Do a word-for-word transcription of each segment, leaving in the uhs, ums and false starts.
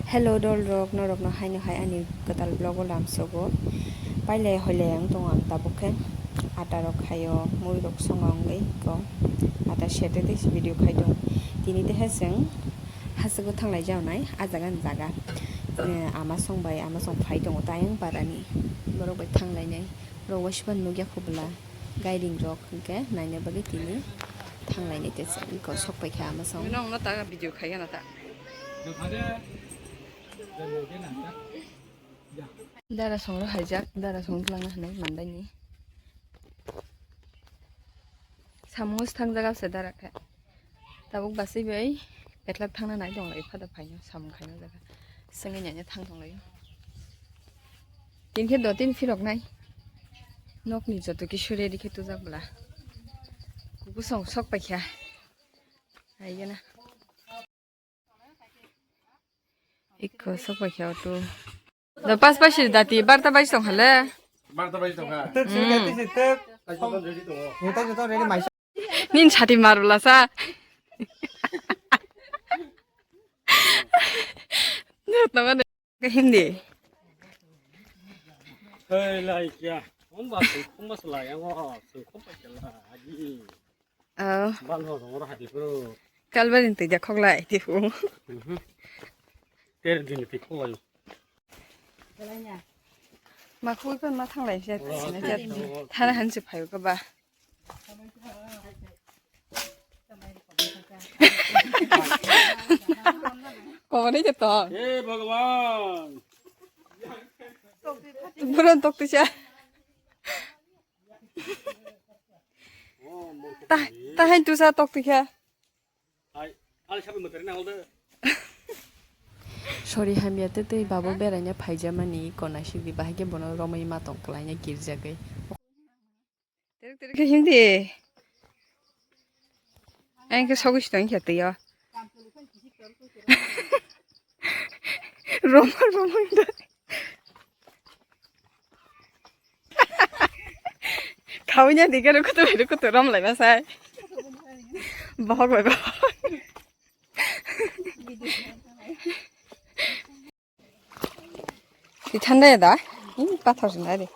Hello dolrok, norokno haino hai ani kwtal vlogo lamsogo. Pailai hoilai ang tongo ang tabuk khe. Ata rok khaio, mui rok songo wngwi ko. Ata sete tei video khai tongo. Tini teha chwng hachwgo thanglai jaonai, a jaga ni jaga. Eh, ama song bai, ama song phai tongo, tayang parani. Borok bai thanglainai. Borok waisukha nukya khobla. Gairing rok hwnkhe naina bagwi tini thanglainai tei chwng ko sok paikha ama song. Nokno ta video khaigana ta. Dara songro haijak, dara song twlangna hinwi mandaini. Samung se thangjak abse dara khe. Tabuk bachwi bai petlak thangna nai tonglai, phada phaino samung khaina jaga. Swngwi nanya thang tonglaio. Tin khe do tin phirok nai. Nokni joto kisu ready khe tujak bwla. Kubusong sok paikha. Aigena. Ikko sok paikha auto. Da pas baisi dati, barta baisi tong hale. Barta baisi tong ha. Tek sini ganti sih, tek. Joto ready tongo. Joto, joto ready mai. Nin sati marula sa. Joto mane. Hindi. Hei, lai kya? Kung ba, kung ba salai, ang oh, kung ba salai, agi. Oh. Ban ho, ho, hai, bro. Kalbarin tu jakok lai, tipu. Mhm. Ter dini tikok lai. Makhui kan ma thanglai se. Thana hanse phayo ka ba. Kok ni to. He Bhagwan. Buron tok tisa. Ta, ta hain tusa tok tikha. Sorry, hamya tei tei babo beraina phaijamani kona sikdi, bahai khe bono romwi ma tong kwlaina girjagwi. Terek terek khe himdi. Ang khe sogwi sitong khe twiyo. Romar romar da. Khawnya dikhe rukutu rukutu rom lai masai. Bohok bai bohok. Di thanda ya da? Ini pathor sini ada.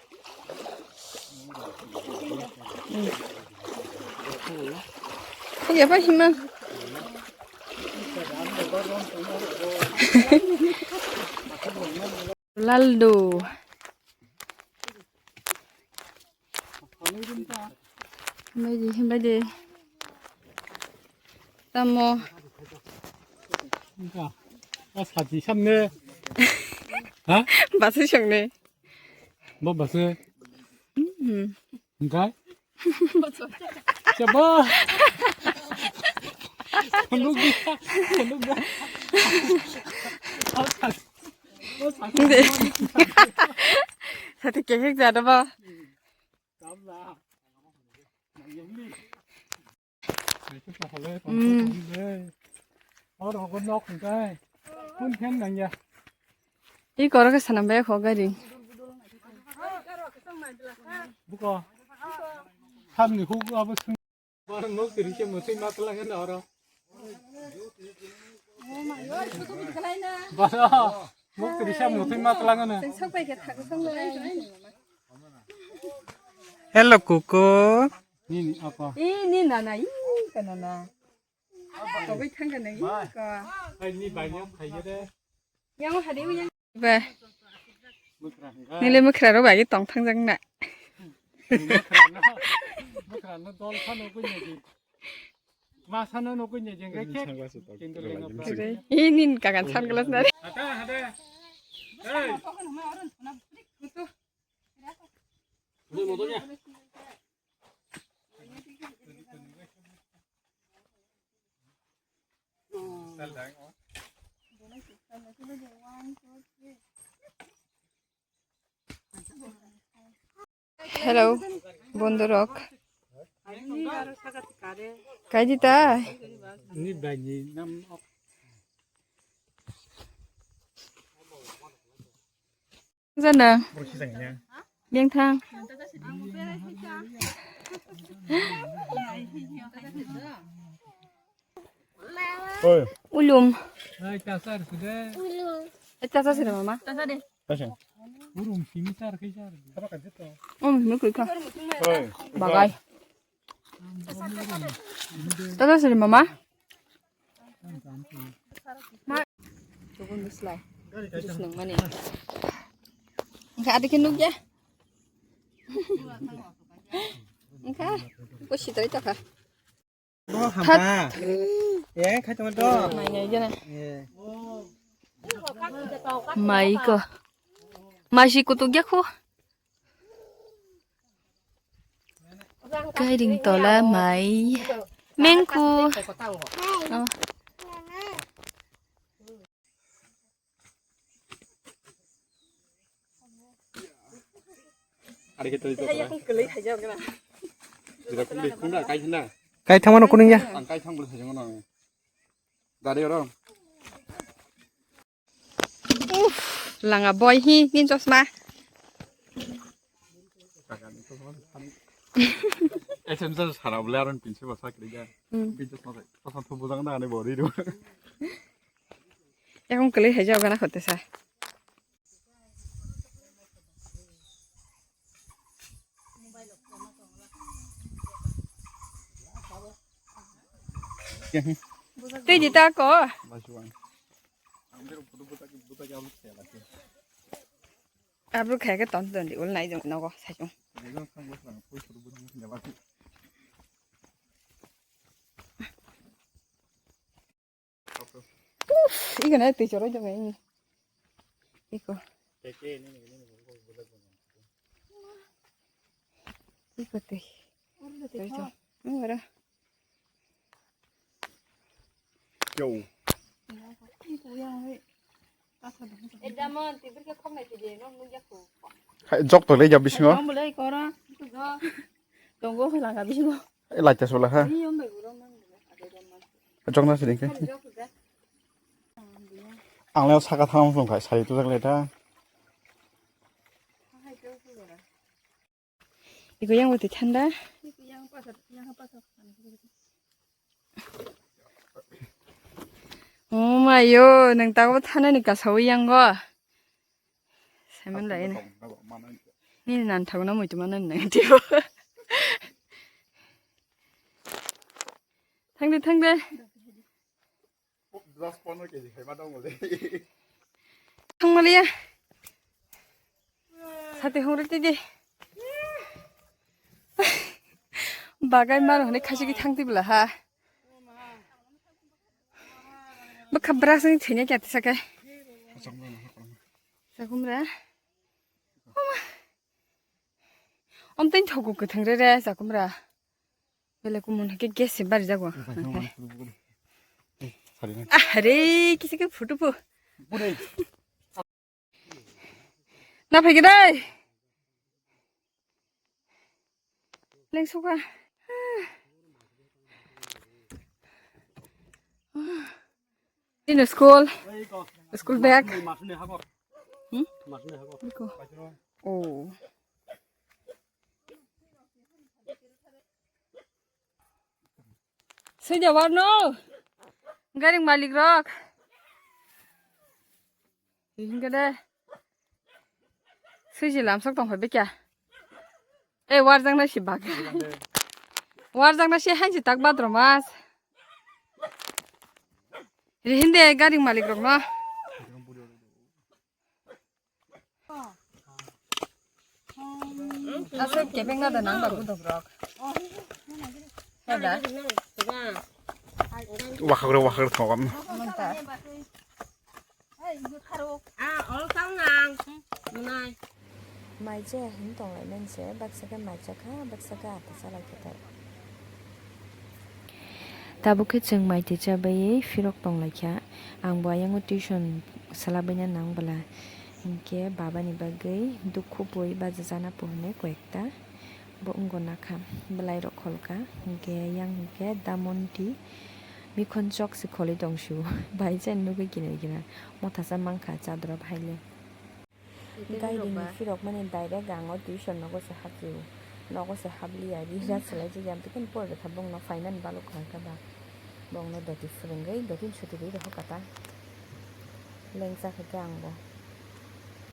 Iya apa hima? Laldo. Himbai di, himbai di. Tamo. Wngkha. O sati samne. Ha? Basi songni. Bo basi. Hmm. Hingkai? Coba. Nugya, nugya. Sati kehek jada ba. I koro ke sanam bai kho gari. Buko. Samni huk abo sung. Nok tiri se mutui matla ke noro. Bara, muk tiri sa mutui ma twlang ano. Hello, Kuku. Nini apa? Ini nana, ini kanana. Togoi thangka nai ka. Ai, ni bai ni apa ya de? Yang hari yang. Ba. Nile mukra ro bai tong thang jang na. Mukra no, mukra no dol thano ko ni. Masano nukui ni jengke kek. Ini kagan sunglass na. Hata, hata. Hey. Ini motornya. Hello, bondurok. Kaidi ta? Ni bai ni nam. Jana. Yang thang. Oi. Ulum. Hai, kasar sudah. Ulum. Tata sini mama. Tata de. Tasa. Um, ini kui ka. Oi. Bagai. Tata sini mama. Tukun bislai. Terus nang mana? Enggak ada kenuk ya. Enggak. Kau sih tadi tak? Oh, hampa. Eh, khai tong do. Mai ngai jana. Eh. Mai ko. Mai si kutuk ya khu. Kairing tola mai. Mengku. Oh. Kai thangmano kuning ya. Ang kai thang bwlai thajak mano. Dari oro. Uf, langa boy hi, ni chosma. S M sir sara bwlai aron pinse basa kiri ya. Hmm. Pinse basa, basa thu bujang na ani bori ro. Ekong kele hai jao gana khote sa. Tei di ta ko. Abru khaike ton ton di ul nai jong nogo sai jong. Uf, iko na twi choroi jong ini. Iko. Iko twi. Choroi jong. Ini bara. Yo. Hai, jok to le ya bisingo. Tongo khwlanga bisingo. Lai ta sola ha. Jok na sini khe. Ang le saka thang song khai sari tu jak le ta. Iko yang wati thanda. Oh mayo, nang tago thana ni kasawi yang go. Simon lai ni. Ni nan thago na muitu mana nang tiyo. Thangde, thangde. Thangmaliya. Sate hongre tidi. Bagai mar hone khasi ki thang tibla ha. Bwkha brasni thwinya kya tisa khe. Chakumra. Om tei thogo kwthang re re chakumra. Bele kumun hake gas se bari jago. Are kisa ke photo po. Na phai gidai. Leng suka. Ini school. School bag. Hmm? Iko. Oh. Sui de warno. Garing malik rok. Hingke de. Sui si lamsok tong phai bekya. E warjak na si bak. Warjak na si hain si tak badro mas. Rihinde garing malik rok no. Aswk kebeng na da nang ba budok rok. Heda. Wakhak rok wakhak rok thokam. Manta. Ah, ol tang nang. Nunai. Mai je hin tong lai men se, baksa khe mai cha kha, baksa khe ata cha lai khe ta. Tabuk khe chwng mai twi chabaiwi phirok tong lai kha. Ang bo ayang o tuition salabaina nang bwla. Hinkhe baba ni bagwi dukhu bui bajajana po hwnwi koi ekta. Bo wngwi nakha, bwlairok kholka. Hinkhe yang hinkhe da monti mikhon chok se kholwi tong sio. Bai chen nugwi kinai kina. Mothasa mankha chadorop haile. Gaidi ni phirokmani direct ang o tuition nogo se hapjio. Nogo se hapliya, rihra swlaijak ya, amtwi kheno pore kha bongno phainani balok kha khe ba. Bongno doti phwrwngwi, doti suti rwi rokha kata. lengsa khe khe ang bo.